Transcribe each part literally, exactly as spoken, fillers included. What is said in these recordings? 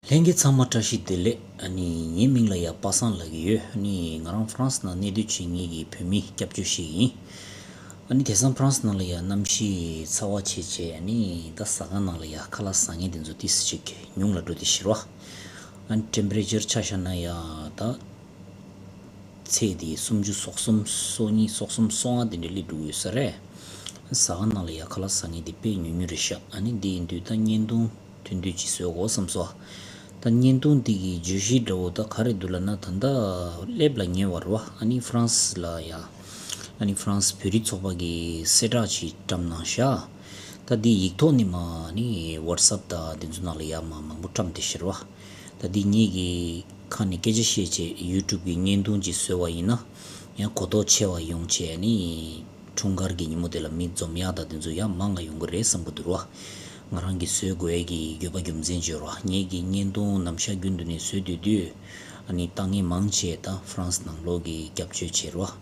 ལྷན་རྒྱས་ཚང་མ་བཀྲ་ཤིས་བདེ་ལེགས། ཨ་ནི་ངའི་མིང་ལ་ཡ་པ་སངས་ལབ་ཀྱི་ཡོད། ཨ་ནི་ང་རང་ཧྥ་རན་སི་ནང་གནས་སྡོད་བྱེད་མཁན་གྱི་བོད་མི་སྐྱབས་བཅོལ་ཞིག་ཡིན། ཨ་ནི་དེང་སང་ཧྥ་རན་སི་ནང་ལ་ཡ་གནམ་གཤིས་ཚ་བ་བྱས་བྱས། ཨ་ནི་ད་ཟ་ཁང་ནང་ལ་ཡ་ཁ་ལག་ཟ་མཁན་དེ་ཚོ་ཏོག་ཙམ་ཅིག་ཉུང་ལ་འགྲོ་བསྡད་ཤག་ར། ཨ་ནི་ཊེམ་པེ་རེ་ཅར་ཆ་བཞག་ན་ཡ་ད། ཚད་དེ་སུམ་ཅུ་སོ་གསུམ་སོ་གཉིས་སོ་གསུམ་སོ་ལྔ་དེ་འདྲ་སླེབས་འགྲོ་གི་ཡོད་ས་རེད། ཟ་ཁང་ནང་ལ་ཡ་ཁ་ལག་ཟ་མཁན་དེ་དཔེ་ཉུང་ཉུང་རེད་ཤག་ཨ་ནི་འདི་ཡིན་དུས་ད་བརྙན་ཐུང་ཐུང་ཐུང་ཅིག་བཟོ་དགོས་བསམ་སོང་། ད་བརྙན་ཐུང་འདི་གི་བརྗོད་གཞི་འདྲ་བོ་ད་ག་རེ་འདུག་ལབ་ན། ད་ལྟ་སླེབས་ལ་ཉེ་བར་བ་ཨ་ནི་ཧྥ་རན་སི་ལ་ཡ་ཨ་ནི་ཧྥ་རན་སི་བོད་རིགས་ཚོགས་པ་གིས་གསལ་བསྒྲགས་ཅིག་བཀྲམ་གནང་ཤག་ད་འདི་ཡིག་ཐོག་ནས་མར་ཨ་ནི་ཝ་ཊི་སབ་དང་དེ་ཚོ་ནང་ལ་ཡ་མར་མང་པོ་བཀྲམ་བསྡད་ཤག་ར། ད་འདི་ངེད་ཀྱི་ཁ་ནས་སྐད་ཆ་བཤད་བྱས་ཡུ་ཊུབ་གི་བརྙན་ཐུང་ཅིག་བཟོས་པ་ཡིན་ན་ཡང་གོ་རྟོགས་ཆེ་བ་ཡོང་བྱས། ཨ་ནི་འཁྲུངས་སྐར་གྱི་ཉིན་མོ་དེ་ལ་མི་འཛོམས་ཡག་དང་དེ་ཚོ་ཡང་མང་ང་ཡོང་གི་རེད་བསམ་གྱི་འདུག་ར། ང་རང་གིས་བཟོ་དགོས་ཡས་ཀྱི་དགོས་པ་རྒྱུ་མཚན་བརྗོད་ར། ངེད་ཀྱིས་བརྙན་ཐུང་ནམ་ཞག་རྒྱུན་དུ་ནས་བཟོས་སྡོད་དུས་ཨ་ནི་ལྟ་མཁན་མང་ཆེ་ད་ཧྥ་རན་སི་ནང་ལོགས་ཀྱི་སྐྱབས་བཅོལ་བྱས་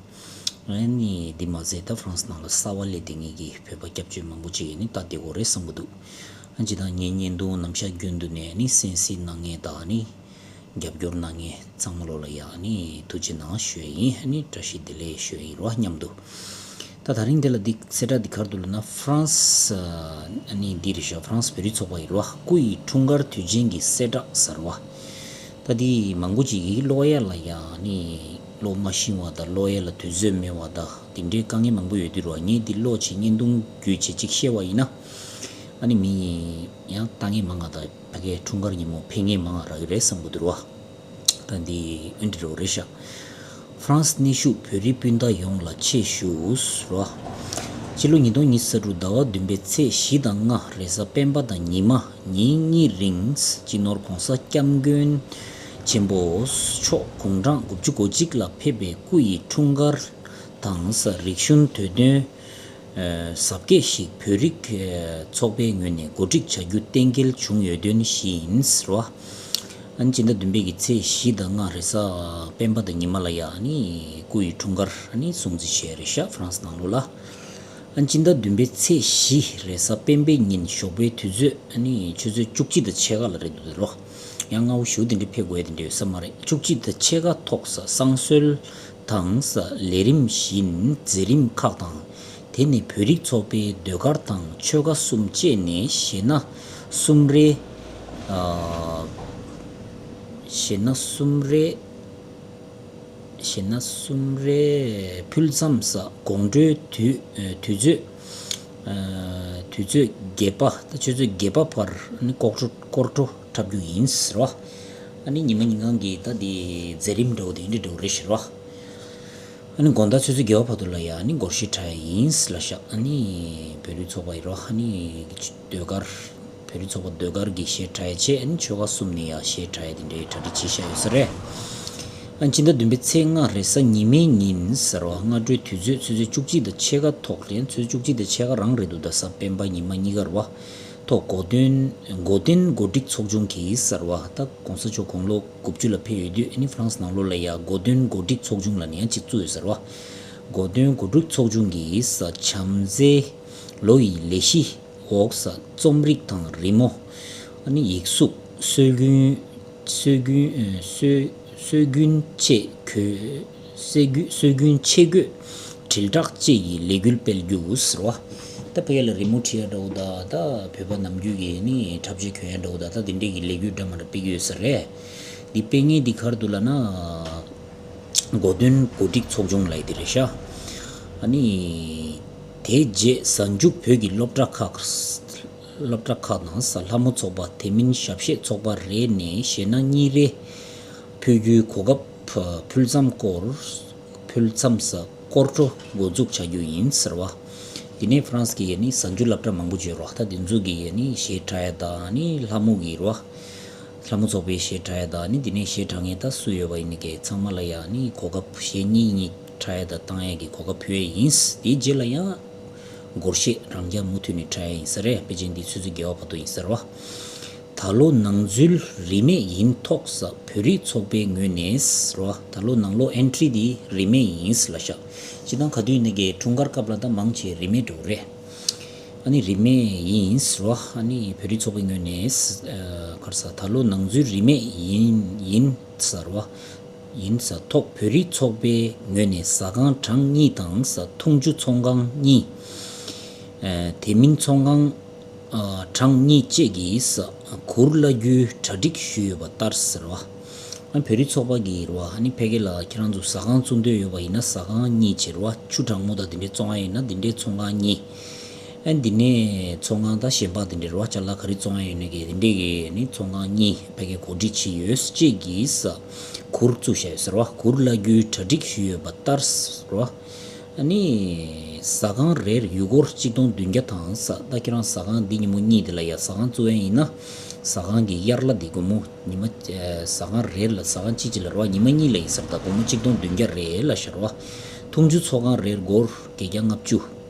ར། ཨ་ནི་འདི་མ་ཟད་ད་ཧྥ་རན་སི་ནང་ལ་གསར་པ་སླེབས་བསྡད་མཁན་གྱི་བོད་པ་སྐྱབས་བཅོལ་མང་པོ་ཅིག་ཡིན་ནི་ལྟ་བསྡད་ཀྱི་ཡོད་རེད་བསམ་གྱི་འདུག་ཨ་ནི་སྤྱིར་བཏང་ངའི་བརྙན་ཐུང་ནམ་ཞག་རྒྱུན་དུ་ནས་ཨ་ནི་གསན་གཟིགས་གནང་མཁན་དང་ཨ་ནི་རྒྱབ་སྐྱོར་གནང་མཁན་ཚང་མ་ལོ་ལ་ཡ་ཨ་ནི་ཐུགས་རྗེ་གནང་ཞུ་ཡ་ཡིན། ཨ་ནི་བཀྲ་ཤིས་བདེ་ལེགས་ཞུ་ཡ་ཡིན་རོ་མཉམ་དུ། ད་ད་རིང་འདི་ལ་འདི་གསལ་བསྒྲགས་འདི་ག་རེ་འདུག་ལབ་ན། ཧྥ་རན་སི་ཨ་ནི་འདི་རེད་ཤག་ཧྥ་རན་སི་བོད་རིགས་ཚོགས་པ་ཡིན་རོ། སྐུ་ཡི་འཁྲུངས་སྐར་དུས་ཆེན་གྱི་གསལ་བསྒྲགས་ཟེར་བ། ད་འདི་མང་པོ་ཅིག་གིས་ཀློག་ཡ་ལ་ཡ་ཨ་ནི་ཀློག་མ་ཤེས་པ་དང་ཀློག་ཡ་ལ་དུས་ཚོད་མེད་པ་དང་དེ་འདྲའི་དཀའ་ངལ་མང་པོ་ཡོད་དུས་རོ། ངས་འདི་ཀློག་བྱས་བརྙན་ཐུང་བརྒྱུད་བྱས་ཅིག་བཤད་པ་ཡིན་ན། ཨ་ནི་མི་ཡང་ལྟ་མཁན་མང་ང་དང་ཕ་གིའི་འཁྲུངས་སྐར་ཉིན་མོ་ཕེབས་མཁན་མང་ང་རག་གི་རེད་བསམ་གྱི་འདུག་རོ། ད་འདི་ཨེ་འདྲ་རོ་རེད་ཤག་ཧྥ་རན་སི་གནས་བཞུགས་བོད་རིགས་སྤུན་ཟླ་ཡོངས་ལ་ཆེད་ཞུ་རོ། སྤྱི་ལོ་ཉིས་སྟོང་ཉི་ཤུ་རྩ་དྲུག་ཟླ་བ་བདུན་པའི་ཚེས་བཞི་དང་ལྔ་རེས་གཟའ་སྤེན་པ་དང་ཉི་མ་ཉིན་གཉིས་རིང་སྤྱི་ནོར་༸གོང་ས་༸སྐྱབས་མགོན་ཆེན་པོ་མཆོག་དགུང་གྲངས་དགུ་བཅུ་གོ་གཅིག་ལ་ཕེབས་པའི་སྐུ་ཡི་འཁྲུངས་སྐར་དང་ས་རིག་གཞུང་དུས་སྟོན། ཨ་གཟབ་རྒྱས་ཤིག་བོད་རིགས་ཚོགས་པའི་ངོས་ནས་གོ་སྒྲིག་བྱ་རྒྱུ་གཏན་འཁེལ་བྱུང་ཡོད་དོན་ཞུ་ཡིན་ཟེར་བ། ཨ་ནི་སྤྱི་ཟླ་བདུན་པའི་གི་ཚེས་བཞི་དང་ལྔ་རེས་གཟའ་སྤེན་པ་དང་ཉི་མ་ལ་ཡ་ཨ་ནི་སྐུ་ཡི་འཁྲུངས་སྐར་ཨ་ནི་སྲུང་བརྩི་བྱས་རེད་ཤག་ཧྥ་རན་སི་ནང་ལོགས་ལ། ཨ་ནི་སྤྱི་ཟླ་བདུན་པའི་ཚེས་བཞི་རེས་གཟའ་སྤེན་པའི་ཉིན་ཞོགས་པའི་དུས་ཚོད་ཨ་ནི་ཆུ་ཚོད་བཅུ་གཅིག་དང་ཕྱེད་ཀ་ལ་རེད་འདུག་རོ། ཡང་སྔ་པོ་ཞེ་པོ་དེ་འདྲ་ཕེབས་དགོས་ཡ་དེ་འདྲ་ཡོད་ས་མ་རེད། བཅུ་གཅིག་དང་ཕྱེད་ཀ་ཐོག་ས་གསང་སྲོལ་དང་ས་ལས་རིམ་བཞིན་མཛད་རིམ་ཁག་དང་། དེ་ནི་བོད་རིགས་ཚོགས་པའི་ཟློས་གར་དང་ཆོས་ག་གསུམ་བཅས་ནས་གཞས་སྣ་གསུམ་རེ། ཨ་གཞས་སྣ་གསུམ་རེ། གཞས་སྣ་གསུམ་རེ་ཕུལ་མཚམས་ས་དགོང་དྲོའི་དུས་དུས་ཚོད་ཨ་དུས་ཚོད་བརྒྱད་པ་ད་ཆུ་ཚོད་བརྒྱད་པ་བར་ནི་སྐོར་བྲོ་སྐོར་བྲོ་འཁྲབ་རྒྱུ་ཡིན་ཟེར་བ། ཨ་ནི་ཉི་མ་ཉིན་གང་གི་ད་དེ་མཛད་རིམ་འདྲ་བོ་དེ་འདྲ་འདྲ་བོ་རེད་ཟེར་བ། ཨ་ནི་དགོང་དག་ཆུ་ཚོད་བརྒྱད་པ་བར་དུ་ལ་ཡ་ཨ་ནི་སྒོར་གཞས་འཁྲབ་ཡ་ཡིན་ཟེར་ལབ་ཤག་ཨ་ནི་བོད་རིགས་ཚོགས་པ་ཡིན་རོ། ཨ་ནི་ཟློས་གར་བོད་རིགས་ཚོགས་པ་ཟློས་གར་གྱི་གཞས་འཁྲབ་ཡ་བྱས། ཨ་ནི་ཆོལ་ཁ་གསུམ་ནས་ཡ་གཞས་འཁྲབ་ཡ་དེ་འདྲའི་གྲ་སྒྲིག་བྱས་བཞག་ཡོད་ས་རེད། ཨ་ནི་སྤྱི་ཟླ་བདུན་པའི་ཚེས་ལྔ་རེས་གཟའ་ཉི་མའི་ཉིན་ཟེར་བ་སྔ་དྲོའི་དུས་ཚོད་ཆུ་ཚོད་བཅུ་གཅིག་དང་ཕྱེད་ཀ་ཐོག་ལ་ཡང་ཆུ་ཚོད་བཅུ་གཅིག་དང་ཕྱེད་ཀ་རང་རེད་འདུག་ད་གཟའ་སྤེན་པ་ཉི་མ་གཉིས་ཀ་རེད་བ། ཐོག་གོ་སྟོན་གོ་སྟོན་གོ་སྒྲིག་ཚོགས་ཆུང་གིས་ཟེར་བ་ད་༸གོང་ས་མཆོག་དགུང་ལོ་དགུ་བཅུ་ལ་ཕེབས་ཡོད་དུས་ཨ་ནི་ཧྥ་རན་སི་ནང་ལོགས་ལ་ཡ་གོ་སྟོན་གོ་སྒྲིག་ཚོགས་ཆུང་ལབ་ནས་ཡང་གཅིག་བཙུགས་ཡོད་ཟེར་བ། གོ་སྟོན་གོ་སྒྲིག་ཚོགས་ཆུང་གིས་བྱམས་བརྩེའི་ལོ་ཡི་ལས་གཞི་འོག་ས་རྩོམ་རིག་དང་རི་མོ། ཨ་ནི་ཡིག་གཟུགས་སྲོལ་རྒྱུན་སྲོལ་རྒྱུན་ཨ་སྲོལ་སྲོལ་རྒྱུན་བཅས་གོས་སྲོལ་རྒྱུན་སྲོལ་རྒྱུན་ཆས་གོས་དྲིལ་བསྒྲགས་བཅས་ཀྱི་ལས་འགུལ་སྤེལ་རྒྱུ་ཟེར་བ། ད་ཕ་གི་ལ་རི་མོ་བྲིས་ཡ་འདྲ་བོ་ད་ད་བོད་པ་ནམ་རྒྱུན་གྱི་ནི་འཁྲབ་ཆས་གྱོན་ཡ་འདྲ་བོ་ད་ད་དེ་འདྲས་ཀྱི་ལས་འགུལ་འདྲ་མ་འདྲ་སྤེལ་གྱི་ཡོད་ས་རེད། འདི་སྤེལ་མཁན་འདི་ག་རེ་འདུག་ལབ་ན། གོ་སྟོན་གོ་སྒྲིག་ཚོགས་ཆུང་ལབ་ཡ་དེ་རེད་ཤག་ཨ་ནི། དེའི་རྗེས་གཟའ་མཇུག་བོད་ཀྱི་སློབ་གྲྭ་ཁག་སློབ་གྲྭ་ཁག་ནང་ས་ལྷ་མོ་ཚོགས་པ་དེ་མིན་ཞབས་གཞས་ཚོགས་པ་རེ་ནས་གཞས་སྣ་གཉིས་རེ་ཕུལ་རྒྱུའི་གོ་སྐབས་ཕུལ་མཚམས་སྐོར་ཕུལ་མཚམས་ས་སྐོར་བྲོ་འགོ་འཛུགས་བྱ་རྒྱུ་ཡིན་ཟེར་བ། དེ་ནས་ཧྥ་རན་སི་གི་ཡ་ནི་གཟའ་མཇུག་སློབ་གྲྭ་མང་པོ་ཡོད་རོགས། ད་དེ་ཚོ་གི་ཡ་ནི་གཞས་འཁྲབ་ཡ་དང་ནི་ལྷ་མོ་གི་རོགས། ལྷ་མོ་ཚོགས་པའི་གཞས་འཁྲབ་ཡ་དང་ནི་དེ་ནས་གཞས་འཁྲབ་མཁན་ད་སུ་ཡོད་པ་ཡིན་ནི་གི་ཚང་མ་ལ་ཡ་ནི་གོ་སྐབས་གཞས་གཉིས་གཉིས་འཁྲབ་ཡ་དང་བཏང་ཡ་གི་གོ་སྐབས་ཕུལ་ཡ་ཡིན། དེའི་རྗེས་ལ་ཡང་སྒོར་གཞས་རང་རྐྱ་མུ་མཐུད་ནས་འཁྲབ་ཡ་ཡིན་ས་རེད། དཔེ་ཅན་འདི་ཆུ་ཚོད་བརྒྱད་པ་བར་དུ་ཡིན་ས་རེད་བ། ད་ལོ་ནང་འཛུལ་རིན་མེད་ཡིན་ཐོག་ས་བོད་རིགས་ཚོགས་པའི་ངོས་ནས་རེད་བ། ད་ལོ་ནང་ལོགས་ཨེན་ཊི་རི་འདི་རིན་མེད་ཡིན་ལབ་ཤག་སྤྱིར་བཏང་ག་དུས་ཡིན་ནའི་གི་འཁྲུངས་སྐར་སྐབས་ལ་ད་མང་ཆེ་རིན་མེད་འགྲོ་གི་རེད། ཨ་ནི་རིན་མེད་ཡིན་ཟེར་བ། ཨ་ནི་བོད་རིགས་ཚོགས་པའི་ངོས་ནས་ཨ་ག་རེ་ཟ། ད་ལོ་ནང་འཛུལ་རིན་མེད་ཡིན་ཡིན་ཟེར་བ། ཡིན་ཟེར། ཐོག་བོད་རིགས་ཚོགས་པའི་ངོས་ནས་ཟ་ཁང་གྲངས་གཉིས་དང་ཟ། འཐུང་ཆུ་ཚོང་ཁང་གཉིས། ཨ་དེ་མིན་ཚོང་ཁང་ཨ་གྲངས་གཉིས་བཅས་ཀྱི་ཟ་གུར་གླ་རྒྱུའི་གྲ་སྒྲིག་ཞུས་ཡོད་པ་ལྟར་ཟེར་བ། ཨ་བོད་རིགས་ཚོགས་པ་གིས་རེད་བ། ཨ་ནི་ཕ་གི་ལ་ཁྱེད་རང་ཚོ་ཟ་ཁང་བཙུགས་འདོད་ཡོད་པ་ཡིན་ན་ཟ་ཁང་གཉིས་བྱས་རེད་བ། ཆུ་གྲང་མོ་དང་དེ་འདྲའི་བཙོང་ཡ་ཡིན་ན་དེ་འདྲའི་ཚོང་ཁང་གཉིས། ཨ་འདི་ནས་ཚོང་ཁང་དང་གཞན་པ་དེ་འདྲའི་རེད་བ། ཅ་ལག་ག་རེ་བཙོང་ཡ་ཡོད་ནས་གི་དེ་འདྲའི་གི་ནི་ཚོང་ཁང་གཉིས་ཕ་གི་གོ་སྒྲིག་བྱས་ཡོད་ཅེས་ཀྱིས་གུར་བཙུགས་བཞག་ཡོད་ཟེར་བ། གུར་གླ་རྒྱུའི་གྲ་སྒྲིག་ཞུས་ཡོད་པ་ལྟར་ཟེར་བ། ཨ་ནི་ཟ་ཁང་རེར་ཡུལ་སྒོར་གཅིག་སྟོང་བདུན་བརྒྱ་དང་ཟ། ད་ཁྱེད་རང་ཟ་ཁང་འདི་ཉིན་མོ་གཉིས་དེ་ལ་ཡ་ཟ་ཁང་བཙུགས་ཡ་ཡིན་ན་ཟ་ཁང་གི་དབྱར་གླ་འདི་སྒོར་མོ་ཉི་མ་ཨ་ཟ་ཁང་རེར་ལ་ཟ་ཁང་གཅིག་གཅིག་ལ་རེད་བ། ཉི་མ་གཉིས་ལ་ཡིན་ཟེར། ད་སྒོར་མོ་གཅིག་སྟོང་བདུན་བརྒྱ་རེད་ལབ་ཤག་རེད་བ། འཐུང་ཆུ་ཚོང་ཁང་རེར་སྒོར་བརྒྱད་བརྒྱ་ལྔ་བཅུ།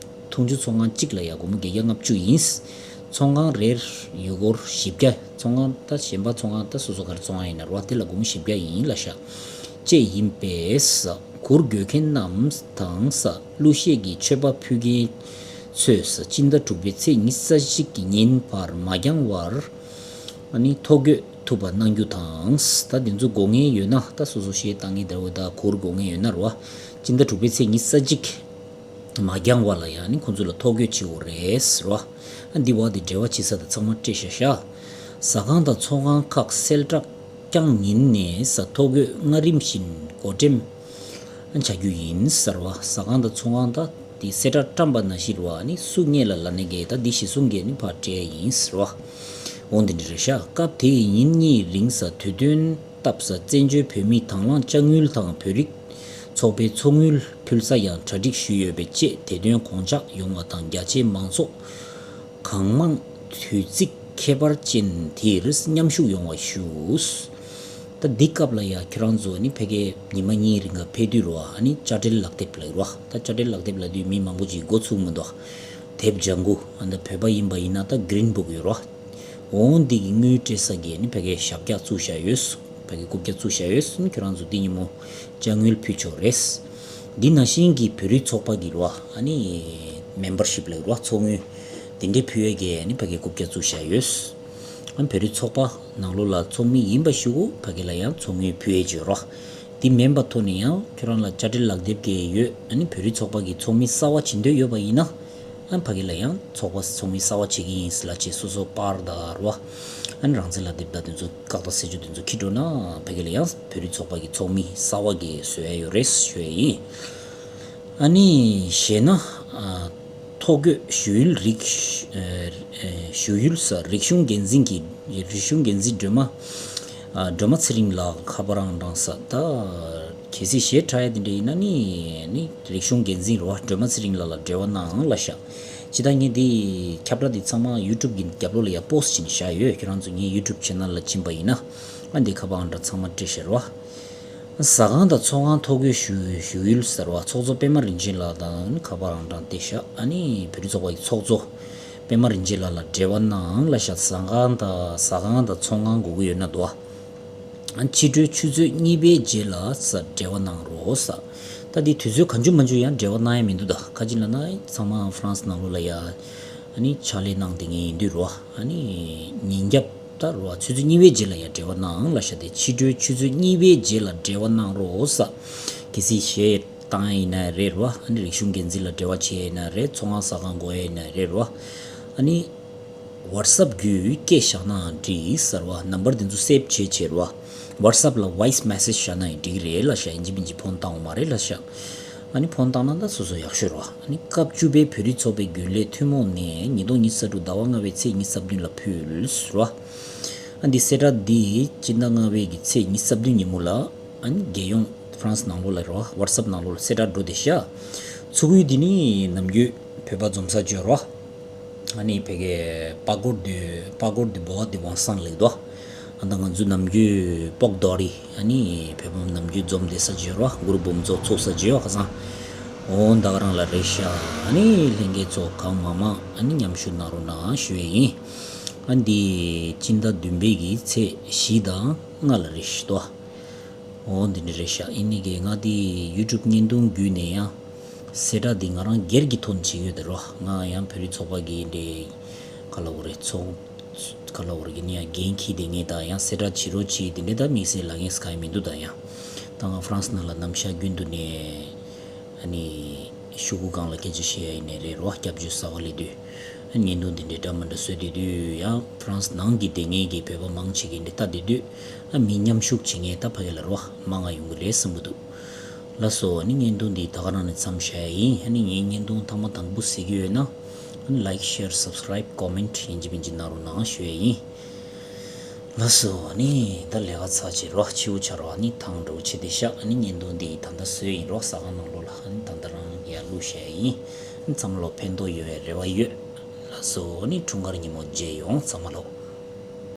འཐུང་ཆུ་ཚོང་ཁང་གཅིག་ལ་ཡ་སྒོར་མོ་བརྒྱད་བརྒྱ་ལྔ་བཅུ་ཡིན། ཚོང་ཁང་རེར་ཡུལ་སྒོར་བཞི་བརྒྱ། ཚོང་ཁང་ད་གཞན་པ་ཚོང་ཁང་ད་སོ་སོ་ག་རེ་བཙོང་ཡ་ཡིན་ན་རེད་བ། དེ་ལ་སྒོར་མོ་བཞི་བརྒྱ་ཡིན་ལབ་ཤག་ཅེས་ཡིན་པས། གུར་དགོས་མཁན་རྣམས་དང་ས་གླུ་གཞས་ཀྱི་མཆོད་པ་ཕུལ་མཁན་ཚོས་ས་སྤྱི་ཟླ་དྲུག་པའི་ཚེས་ཉི་ཤུ་རྩ་གཅིག་གི་ཉིན་བར་མ་འགྱངས་བར་ཨ་ནི་ཐོ་འགོད་ཐུབ་པ་གནང་རྒྱུ་དང་། ད་དེ་ཚོ་དགོས་མཁན་ཡོད་ན། ད་སོ་སོ་གཞས་བཏང་མཁན་དེ་འོ་ད་གུར་དགོས་མཁན་ཡོད་ན་རེད་བ། སྤྱི་ཟླ་དྲུག་པའི་ཚེས་ཉི་ཤུ་རྩ་གཅིག་མ་འགྱངས་བ་ལ་ཡང་ནི་ཁོང་ཚོ་ལ་ཐོ་འགོད་བྱེད་དགོས་རེད་ཟེར་བ། ཨ་འདི་བ་འདི་འབྲེལ་བ་བྱེད་ས་དང་ཚང་མ་སྤྲད་ཤག་ཤག་ཟ་ཁང་དང་ཚོང་ཁང་ཁག་གསལ་བསྒྲགས་བསྐྱངས་ཉིན་ནས་ས་ཐོ་འགོད་སྔ་རིམ་བཞིན་བགོ་འགྲེམས་བྱ་རྒྱུ་ཡིན་ཟེར་བ། ཟ་ཁང་དང་ཚོང་ཁང་དང་དེ་གསལ་བསྒྲགས་བཀྲམ་པ་ནང་བཞིན་རེད་བ། ནི་སུ་རྙེད་ལ་ལ་ནི་གས་ད་འདི་གཞི་བཟུང་གས་ནི་ཕར་སྤྲད་ཡིན་ཟེར་བ། འོ་འདི་འདྲ་རེད་ཤག་སྐབས་དེའི་ཉིན་གཉིས་རིང་ས་དུས་སྟོན་སྟབས་ས་བཙན་བྱོལ་བོད་མིའི་དང་བླངས་དཔྱ་དངུལ་དང་བོད་རིགས་ཚོགས་པའི་ཚོགས་དངུལ་ཕུལ་ས་ཡང་གྲ་སྒྲིག་ཞུས་ཡོད་པའི་ཆེད་དེ་དོན་དགོངས་འཇགས་ཡོང་བ་དང་། རྒྱ་ཆེའི་མང་ཚོགས་གང་མང་དུས་ཚིགས་ཁྱད་པར་ཅན་དེར་མཉམ་ཞུགས་ཡོང་བ་ཞུ། ད་འདི་སྐབས་ལ་ཡ་ཁྱེད་རང་ཚོ་ནི་ཕ་གིའི་ཉི་མ་གཉིས་རིང་ག་ཕེབས་དུས་རུ་ཨ་ནི་དཔྱ་ཁྲལ་ལག་དེབ་ལ་ཡོད་རོ། ད་དཔྱ་ཁྲལ་ལག་དེབ་ལ་དུས་མི་མང་པོ་ཅིག་འགོ་ཚུགས་མི་འདུག་དེབ་ལྗང་གུ་ཨ་ད་བོད་པ་ཡིན་པ་ཡིན་ན་ད་Green Book་ཡོད་རོ། འོང་འདི་གི་དངུལ་སྤྲད་ས་གི་ནི་ཕ་གིའི་ཞབས་བཀྱག་བཙུགས་བཞག་ཡོད། ཕ་གིའི་རྐུབ་བཀྱག་བཙུགས་བཞག་ཡོད། ཁྱོད་རང་ཚོ་འདི་ཉིན་མོ་དཔྱ་དངུལ་ཕུལ་ཆོག་རེད། འདི་ནང་བཞིན་གྱི་བོད་རིགས་ཚོགས་པ་གི་རུ་ཨ་ནི་Membership་ལ་རུ་ཚོགས་དངུལ་འདི་འདྲའི་ཕུལ་ཡས་ཀྱི་ཨ་ནི་ཕ་གིའི་རྐུབ་བཀྱག་བཙུགས་བཞག་ཡོད། ཨ་ནི་བོད་རིགས་ཚོགས་པ་ནང་ལོགས་ལ་ཚོགས་མི་ཡིན་པ་ཞུ་གོ་ཕ་གི་ལ་ཡང་ཚོགས་དངུལ་ཕུལ་ཡས་བྱོས་རོགས། འདི་མིན་པ་ཐོག་ནས་ཡང་ཁྱོད་རང་ལ་དཔྱ་ཁྲལ་ལག་དེབ་ཀྱི་ཡོད། ཨ་ནི་བོད་རིགས་ཚོགས་པ་གི་ཚོགས་མི་གསར་བ་བྱེད་འདོད་ཡོད་པ་ཡིན་ན། ཨ་ནི་ཕ་གི་ལ་ཡང་ཚོགས་པ་ཚོགས་མི་གསར་བ་བྱེད་ཀྱི་ཡིན་ཟེར་ལབ་བྱས་སོ་སོ་པར་དང་རུ་བ། ཨ་ནི་རང་བཙན་ལག་དེབ་དང་དེ་ཚོ་བཀག་རྟགས་བསལ་ཆོག་དེ་ཚོ་ཁྱེར་འགྲོ་ན་ཕ་གི་ལ་ཡང་བོད་རིགས་ཚོགས་པ་གི་ཚོགས་མི་གསར་བ་གི་བཟོ་ཡ་ཡོད་རེད་ཞུ་ཡ་ཡིན། ཨ་ནི་གཞས་སྣ་ཨ་ཐོ་འགོད་ཞུ་ཡུལ་རིག་ཨ་ཨ་ཞུ་ཡུལ་ས་རིག་གཞུང་འགན་འཛིན་གྱི་རིག་གཞུང་འགན་འཛིན་སྒྲོལ་མ་ཨ་སྒྲོལ་མ་ཚེ་རིང་ལགས་ཁ་པར་ཨང་གྲངས་ས་ད། གལ་སྲིད་གཞས་འཁྲབ་ཡ་དེ་འདྲ་ཡིན་ན་ནི་ནི་རིག་གཞུང་འགན་འཛིན་རུ་བ་སྒྲོལ་མ་ཚེ་རིང་ལགས་ལ་འབྲེལ་བ་གནང་ལ་ཤག་ཇི་ལྟར་ངས་འདི་ཁྱབ་བསྒྲགས་འདི་ཚང་མ་YouTube་གི་རྒྱབ་ལོགས་ལ་ཡ་post་བྱས་ནས་བཞག་ཡོད། ཁྱེད་རང་ཚོ་ངའི་YouTube channel་ལ་ཕྱིན་པ་ཡིན་ན་ཨ་འདི་ཁ་པར་ཨང་གྲངས་ཚང་མ་སྤྲད་ཤག་རུ་བ། ཟ་ཁང་དང་ཚོང་ཁང་ཐོ་འགོད་ཞུ་ཞུ་ཡུལ་ཟེར་བ་ཚོགས་གཙོ་པད་མ་རིན་ཆེན་ལགས་དང་ཁ་པར་ཨང་གྲངས་སྟེར་ཤག་ཨ་ནི་བོད་རིགས་ཚོགས་པ་ཡི་ཚོགས་གཙོ་པད་མ་རིན་ཆེན་ལགས་ལ་འབྲེལ་བ་གནང་ལ་ཤག་ཟ་ཁང་དང་ཟ་ཁང་དང་ཚོང་ཁང་དགོས་ཀྱི་ཡོད་ན་འདུག་ཨ། ཕྱི་དྲོའི་ཆུ་ཚོད་གཉིས་པའི་རྗེས་ལ་ས་འབྲེལ་བ་གནང་རོགས་ས། ད་འདི་དུས་ཚོད་གང་བྱུང་མང་བྱུང་ཡང་འབྲེལ་བ་གནང་ཡ་མི་འདུག་ད་ཁ་ཅིག་ལ་ན་ཚང་མ་ཧྥ་རན་སི་ནང་ལོགས་ལ་ཡ་ཨ་ནི་ཕྱག་ལས་གནང་བསྡད་མཁན་ཡིན་དུས་རོ། ཨ་ནི་ཉིན་རྒྱབ་ད་རོ་ཆུ་ཚོད་གཉིས་པའི་རྗེས་ལ་ཡ་འབྲེལ་བ་གནང་ལ་ཤ་དེ་ཕྱི་དྲོའི་ཆུ་ཚོད་གཉིས་པའི་རྗེས་ལ་འབྲེལ་བ་གནང་རོགས་ས། གལ་སྲིད་གཞས་བཏང་ཡ་ཡིན་ན་རེད་རོ། ཨ་ནི་རིག་གཞུང་འགན་འཛིན་ལ་འབྲེལ་བ་བྱེད་ཡ་ཡིན་ན་རེད། ཚོང་ཁང་ཟ་ཁང་དགོས་ཡ་ཡིན་ན་རེད་རོ། ཨ་ནི། WhatsApp་བརྒྱུད་སྐད་བཞག་ནའང་འགྲིག་ཟེར་བ། ནམ་བར་དེ་ཚོ་སེབ་བྱས་བྱས་ར་བ། WhatsApp་ལ་voice message་བཞག་ན་ཡང་འགྲིག་གི་རེད་ལབ་ཤག་ཡིན་གཅིག་མིན་གཅིག་ཕོན་བཏང་བ་མ་རེད་ལབ་ཤག་ཨ་ནི་ཕོན་བཏང་ན་ད་སོ་སོ་ཡག་ཤོས་ར་བ། ཨ་ནི་སྐབས་བཅུ་པའི་བོད་རིགས་ཚོགས་པའི་རྒྱུན་ལས་ཐུན་མོང་ནས་ཉིས་སྟོང་ཉི་ཤུ་རྩ་དྲུག་ཟླ་བ་ལྔ་པའི་ཚེས་ཉི་ཤུ་རྩ་བདུན་ལ་ཕུལ་ཟེར་བ། ཨ་འདི་གསལ་བསྒྲགས་འདི་སྤྱི་ཟླ་ལྔ་པའི་གི་ཚེས་ཉི་ཤུ་རྩ་བདུན་ཉིན་མོ་ལ་ཨ་ནི་རྒྱལ་ཡོངས་ཧྥ་རན་སི་ནང་ལོགས་ལ་ར་བ་WhatsApp་ནང་ལོགས་ལ་གསལ་བསྒྲགས་འགྲོ་བསྡད་ཤག་ཚུགས་ཡུལ་འདི་ནི་ནམ་རྒྱུན་བོད་པ་འཛོམས་ས་བརྗོད་ར་བ། ཨ་ནི་ཕ་གིའི་པ་གོར་དུ་པ་གོར་དུ་བོ་བ་དུ་ཝང་སང་ལེགས་དོ། ཨ་ད་ང་ཚོ་ནམ་རྒྱུན་པོག་རྡོ་རི་ཨ་ནི་བོད་པ་ནམ་རྒྱུན་འཛོམས་བསྡད་ས་བརྗོད་ར་བ། གུ་རུ་འབུམ་ཚོགས་ཚོགས་ས་བརྗོད་ཁ་སང་། འོ་ད་ག་རང་ལ་རེད་ཤག་ཨ་ནི་ལྷན་རྒྱས་ཚོ་གང་མང་མང་ཨ་ནི་མཉམ་ཞུགས་གནང་རོགས་གནང་ཞུ་ཡས་ཡིན། ཨ་འདི་སྤྱི་ཟླ་བདུན་པའི་གི་ཚེས་བཞི་དང་ལྔ་ལ་རེད་ཤག་དོ། འོ་འདི་འདྲ་རེད་ཤག་ཨིན་ནི་གེ་ང་འདི་YouTube་བརྙན་ཐུང་བརྒྱུད་ནས་ཡང་ གསལ་བསྒྲགས་འདི་ང་རང་སྒེར་གྱི་ཐོག་ནས་བྱེད་ཀྱི་ཡོད་དེ་རོ། ང་ཡང་བོད་རིགས་ཚོགས་པ་གི་འདི་ག་ལ་འོ་རེད། ཚོགས་ག་ལ་འོ་རེད་གི་ནི་ཡང་འགན་འཁྱེར་དེ་ངས་ད་ཡང་གསལ་བསྒྲགས་བྱེད་རོགས་བྱེད་དེ་འདྲའི་ད་དམིགས་བསལ་ལབ་མཁན་གང་ཡང་མི་འདུག་ད་ཡང་ད་ང་ཧྥ་རན་སི་ནང་ལ་ནམ་ཞག་རྒྱུན་དུ་ནས་ཨ་ནི་ཤོག་གུ་སྒང་ལ་སྐད་ཆ་བཤད་ཡ་ཡིན་ནའི་རེད་རོ། སྐྱབས་བཅོལ་གསར་པ་སླེབས་དུས་ཨ་ནི་བརྙན་ཐུང་དེ་འདྲའི་འདྲ་མི་འདྲ་བཟོས་བསྡད་དུས་ཡང་ཧྥ་རན་སི་ནང་གི་སྡོད་མཁན་གྱི་བོད་པ་མང་ཆེ་གིས་འདི་ལྟ་བསྡད་དུས་ཨ་མི་མཉམ་ཞུགས་བྱེད་མཁན་ད་ཕ་གི་ལ་རོ་མང་ང་ཡོང་གི་རེད་བསམ་གི་འདུག་ལགས་སོ། ཨ་ནི་བརྙན་ཐུང་འདི་ད་ག་རང་ནས་མཚམས་བཞག་ཡ་ཡིན། ཨ་ནི་ངའི་བརྙན་ཐུང་ཐེངས་མ་དང་པོ་གཟིགས་ཀྱི་ཡོད་ན་ཨ་ནི་like, share, subscribe, comment ཡིན་གཅིག་མིན་གཅིག་གནང་རོགས་གནང་ཞུ་ཡ་ཡིན། ལགས་སོ། ཨ་ནི་ད་ལས་ཀ་ཚར་བྱེད་རོགས། ཕྱི་པོ་ཆར་པ་ཨ་ནི་ཐང་འགྲོ་བྱེད་དེ་ཤག་ཨ་ནི་བརྙན་ཐུང་འདི་ད་ལྟ་བཟོས་ཡིན་རོགས། ཟ་ཁང་ནང་ལོགས་ལ་ཨ་ནི་ད་ལྟ་རང་ཡར་བླུགས་བཞག་ཡ་ཡིན། ཨ་ནི་ཚང་མ་ལོ་ཕན་ཐོགས་ཡོང་བའི་རེ་བ་ཡོད། ལགས་སོ། ཨ་ནི་འཁྲུངས་སྐར་ཉིན་མོ་མཇལ་ཡོང་། ཚང་མ་ལོ།